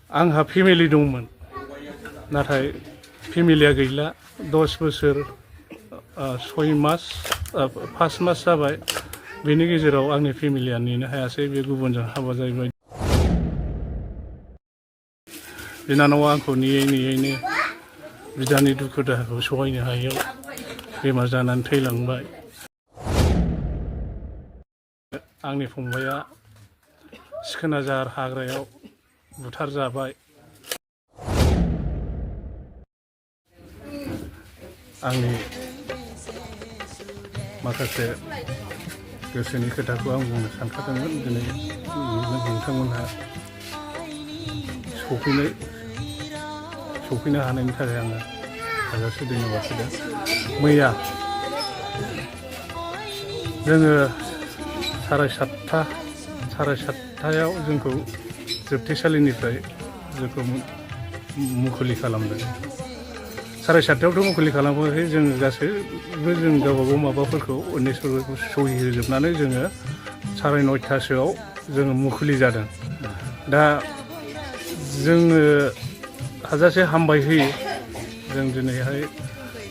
आंहा फेमिलि दंमोन नाथाय फेमिलिया गैला 10 बोसोर 6 मास 5 मास जाबाय बेनि गेजेराव आंनि फेमिलिया नेनो हायासै बे गुबुनजों हाबा जाहैबाय बिनानावा आंखौ नेयैनो बिदानि दुखु दाहाखौ सहायनो हायैयाव बेमार जानानै थैलांबाय आंनि फंबाया सिखोनाजार हाग्रायाव बुथारजाबाय आंनि माखासे गोसोनि खोथाखौ आं बुंनो सानखादोंमोन दिनै नोंथांमोनहा सफैनो हानायनि थाखाय आङो हाजासे धन्यबाद होदों मैया जोङो 7:30 जोंखौ जोबथेसालिनिफ्राय जोंखौ मुखुलि खालामदों 7:30 मुखुलि खालामाखै जों गासैबो जों गावबागाव माबाफोरखौ उन्दैफोरखौ सहि होजोबनानै जोङो 9:30 जोङो मुखुलि जादों दा जोङो हाजासे हामबाय होयो जों दिनैहाय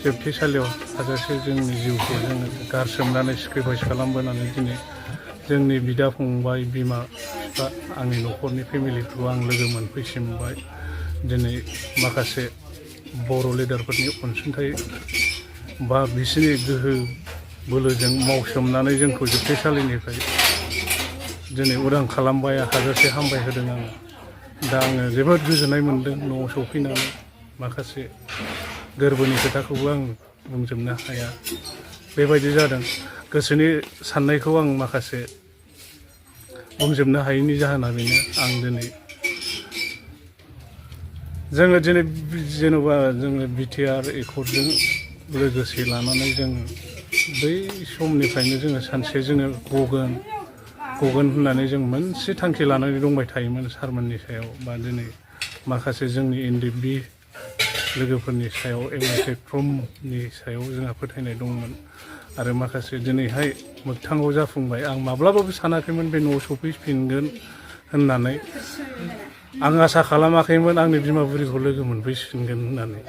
जोबथेसालियाव हाजासे जोंनि जिउखौ जोङो गारसोमनानै सेक्रिफाइस खालामबोनानै दिनै जोंनि बिदा फंबाय बिमा बिफा आंनि न'खरनि फेमिलिखौ आं लोगो मोनफैसिनबाय दिनै माखासे बर' लिडारफोरनि अनसुंथाइ बा बिसोरनि गोहो बोलोजों मावसोमनानै जोंखौ जोबथेसालिनिफ्राय दिनै उदां खालामबाय हाजासे हामबाय होदों आङो दा आङो जोबोद गोजोननाय मोन्दों न'आव सफैनानै माखासे गोरबोनि खोथाखौबो आं बुंजोबनो हाया बेबायदि जादों गोसोनि साननायखौ आं माखासे बुंजोबनो हायैनि जाहोना बेनो आं दिनै जोङो दिनै जेनेबा जोङो बिटिआर एकर्डजों लोगोसे लानानै जों बै समनिफ्रायनो जोङो सानसे जोङो गगोन होननानै जों मोनसे थांखि लानानै दंबाय थायोमोन सारमोननि सायाव बा दिनै माखासे जोंनि एनडिएफबि लोगोफोरनि सायाव एमएलए सायाव जोंहा फोथायनाय दंमोन आरो माखासे दिनैहाय मोगथाङाव जाफुंबाय आं माब्लाबाबो सानाखैमोन बे न'आव सफैफिनगोन होननानै आं आसा खालामाखैमोन आंनि बिमा बुरिखौ लोगो मोनफैफिनगोन होननानै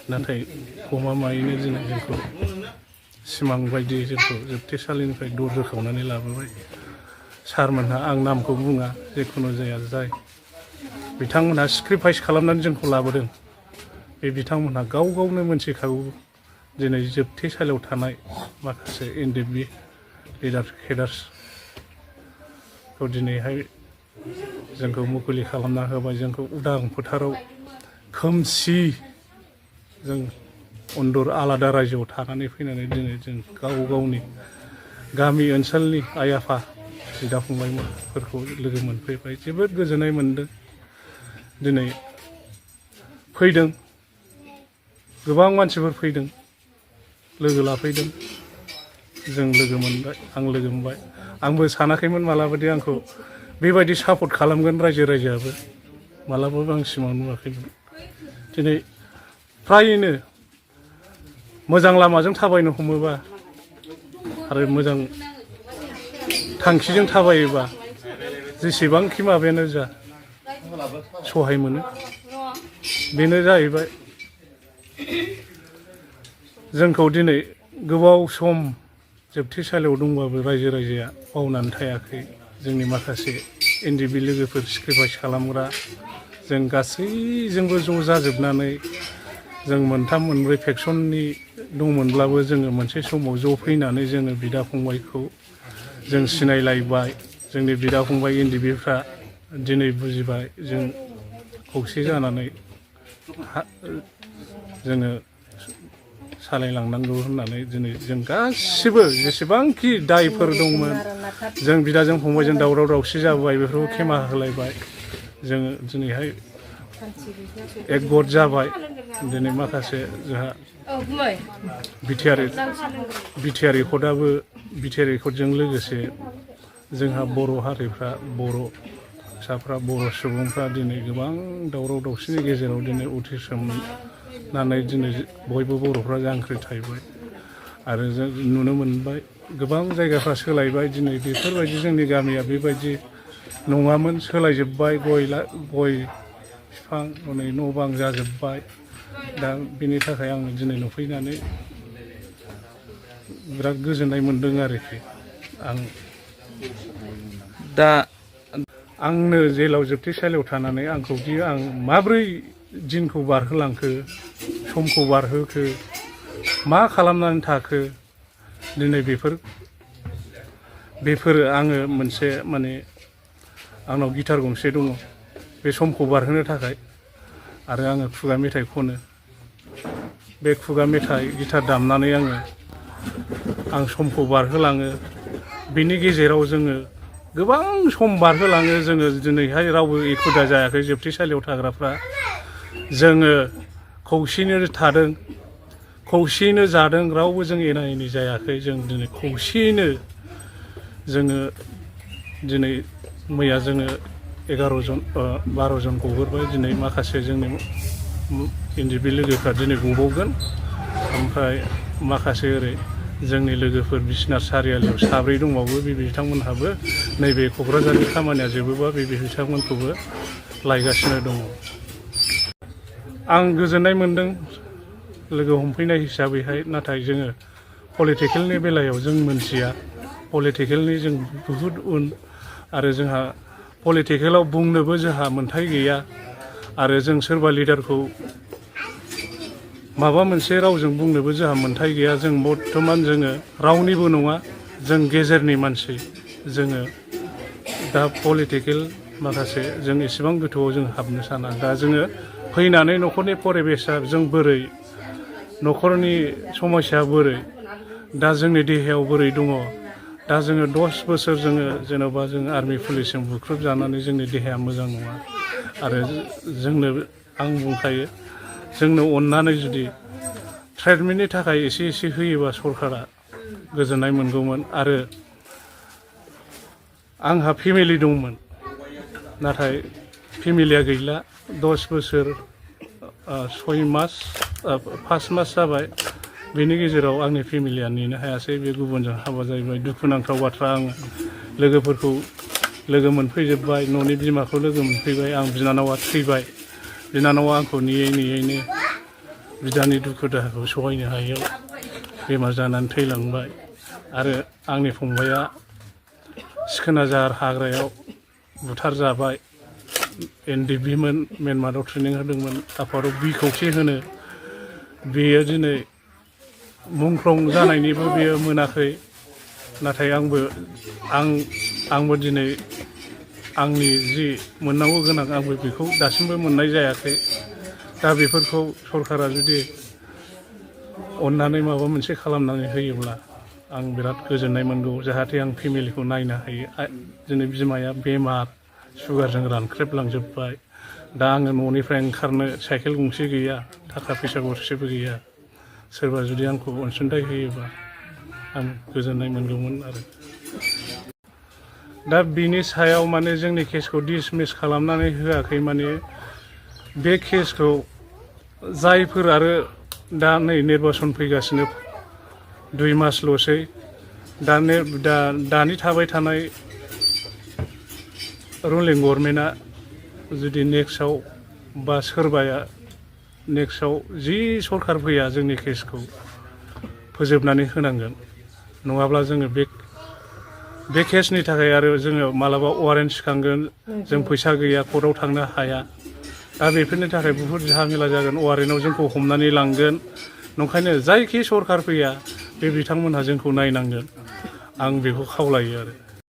नाथाय गमामायैनो दिनै जोंखौ सिमां बायदि जोंखौ जोबथेसालिनिफ्राय दर होखावनानै लाबोबाय सारमोनहा आं नामखौ बुङा जिखुनु जाया जाय बिथांमोनहा सेक्रिफाइस खालामनानै जोंखौ लाबोदों बे बिथांमोनहा गावनो मोनथिखागौ दिनै जोबथेसालियाव थानाय माखासे एनडिएफबि केडार्सखौ दिनैहाय जोंखौ मुखुलि खालामना होबाय जोंखौ उदां फोथाराव खोमसि जों अन्दर आलादा रायजोआव थानानै फैनानै दिनै जों गावनि गामि ओनसोलनि आइ आफा बिदा फंबायफोरखौ लोगो मोनफैबाय जोबोद गोजोननाय मोन्दों दिनै फैदों गोबां मानसिफोर फैदों लोगो लाफैदों जों लोगो मोनबाय आं लोगो मोनबाय आंबो सानाखैमोन मालाबादि आंखौ बेबायदि सापर्ट खालामगोन रायजोआबो मालाबाबो आं सिमां नुवाखैमोन दिनै फ्रायनो मोजां लामाजों थाबायनो हमोबा आरो मोजां थांखिजों थाबायोबा जेसेबांखि माबायानो जा सहाय मोनो बेनो जाहैबाय जोंखौ दिनै गोबाव सम जोबथेसालियाव दंबाबो रायजोआ बावनानै थायाखै जोंनि माखासे एनडिएफबि लोगोफोर सेक्रिफाइस खालामग्रा जों गासैजोंबो ज' जाजोबनानै जों 3-4 फेक्सननि दंमोनब्लाबो जोङो मोनसे समाव ज' फैनानै जोङो बिदा फंबायखौ जों सिनायलायबाय जोंनि बिदा फंबाय एनडिएफबिफ्रा दिनै बुजिबाय जों खौसे जानानै जोङो सालायलांनांगौ होननानै दिनै जों गासिबो जेसेबांखि दायफोर दंमोन जों बिदाजों फंबायजों दावराव दावसि जाबोबाय बेफोरखौ खेमा होलायबाय जोङो दिनैहाय एकगत जाबाय दिनै माखासे जोंहा बिटिआर एकर्डजों लोगोसे जोंहा बर' हारिफ्रा बर' फिसाफ्रा बर' सुबुंफ्रा दिनै गोबां दावराव दावसिनि गेजेराव दिनै उथ्रिसारनानै दिनै बयबो बर'फ्रा जांख्रिथायबाय आरो जों नुनो मोनबाय गोबां जायगाफ्रा सोलायबाय दिनै बेफोरबायदि जोंनि गामिया बेबायदि नङामोन सोलायजोब्बाय गय बिफां हनै न' बां जाजोब्बाय दा बिनि थाखाय आं दिनै नुफैनानै बिराद गोजोननाय मोन्दों आरोखि आं दा आंनो जेलाव जोबथेसालियाव थानानै आंखौ दि आं माब्रै दिनखौ बारहोलांखो समखौ बारहोखो मा खालामनानै थाखो दिनै बेफोरो आङो मोनसे माने आंनाव गिटार गंसे दङ बे समखौ बारहोनो थाखाय आरो आङो खुगा मेथाइ खनो बे खुगा मेथाइ गिटार दामनानै आं समखौ बारहोलाङो बिनि गेजेराव जोङो गोबां सम बारहोलाङो जोङो दिनैहाय रावबो एखुदा जायाखै जोबथेसालियाव थाग्राफ्रा जोङो खौसेयैनो थादों खौसेयैनो जादों रावबो जों एना एनि जायाखै जों दिनै खौसेयैनो जोङो दिनै मैया जोङो 11 जन 12 जन गबोबाय दिनै माखासे जोंनि एनजिपि लोगोफ्रा दिनै गबावगोन ओमफ्राय माखासे ओरै जोंनि लोगोफोर बिसनाथ सारियालियाव 7 दंबावो बे बिथांमोनहाबो नैबे क'क्राझारनि खामानिया जोबोबा बे बिथांमोनखौबो लायगासिनो दङ आं गोजोननाय मोन्दों लोगो हमफैनाय हिसाबैहाय नाथाय जोङो पलिटिकेलनि बेलायाव जों मोनथिया पलिटिकेलनि जों बुहुद उन आरो जोंहा पलिटिकेलाव बुंनोबो जोंहा मोन्थाय गैया आरो जों सोरबा लिडारखौ माबा मोनसे रावजों बुंनोबो जोंहा मोन्थाय गैया जों बर्थमान जोङो रावनिबो नङा जों गेजेरनि मानसि जोङो दा पलिटिकेल माखासे जों एसेबां गोथौआव जों हाबनो साना दा जोङो फैनानै न'खरनि परिबेसा जों बोरै न'खरनि समस्या बोरै दा जोंनि देहायाव बोरै दङ दा जोङो 10 बोसोर जोङो जेन'बा जों आर्मि पुलिसजों बुख्रुबजानानै जोंनि देहाया मोजां नङा आरो जोंनो आं बुंखायो जोंनो अननानै जुदि ट्रिटमेन्टनि थाखाय एसे होयोबा सरकारा गोजोननाय मोनगौमोन आरो आंहा फेमिलि दंमोन नाथाय फेमिलिया गैला 10 बोसोर 6 मास 5 मास जाबाय बेनि गेजेराव आंनि फेमिलिया नेनो हायासै बे गुबुनजों हाबा जाहैबाय दुखुनांथाव बाथ्रा आङो लोगोफोरखौ लोगो मोनफैजोब्बाय न'नि बिमाखौ लोगो मोनफैबाय आं बिनानावा थैबाय बिनानावा आंखौ नेयैनो बिदानि दुखु दाहाखौ सहायनो हायैयाव बेमार जानानै थैलांबाय आरो आंनि फंबाया सिखोनाजार हाग्रायाव बुथारजाबाय एनडिबि मोन म्यानमाराव ट्रेनिं होदोंमोन आफादाव बि खौसे होनो बेयो दिनै मुंख्लं जानायनिबो बेयो मोनाखै नाथाय आंबो दिनै आंनि जि मोननांगौ गोनां आंबो बेखौ दासिमबो मोननाय जायाखै दा बेफोरखौ सरकारा जुदि अननानै माबा मोनसे खालामनानै होयोब्ला आं बिराद गोजोननाय मोनगौ जाहाथे आं फेमिलिखौ नायनो हायो दिनै बिमाया बेमार सुगारजों रानख्रेबलांजोब्बाय दा आङो न'निफ्राय ओंखारनो साइकेल गंसे गैया थाखा फैसा गरसेबो गैया सोरबा जुदि आंखौ अनसुंथाइ होयोबा आं गोजोननाय मोनगौमोन आरो दा बिनि सायाव माने जोंनि केसखौ डिसमिस खालामनानै होआखै माने बे केसखौ जायफोर आरो दा नै निर्बासन फैगासिनो 2 मासल'सै दानि थाबाय थानाय रुलिं गभर्नमेन्टआ जुदि नेक्स्टआव बा सोरबाया नेक्स्टआव जि सरकार फैया जोंनि केसखौ फोजोबनानै होनांगोन नङाब्ला जोङो बे केसनि थाखाय आरो जोङो मालाबा वारेन्ट सिखांगोन जों फैसा गैया कर्टआव थांनो हाया दा बेफोरनि थाखाय बुहुद झामेला जागोन वारेन्टआव जोंखौ हमनानै लांगोन नंखायनो जायखि सरकार फैया बे बिथांमोनहा जोंखौ नायनांगोन आं बेखौ खावलायो आरो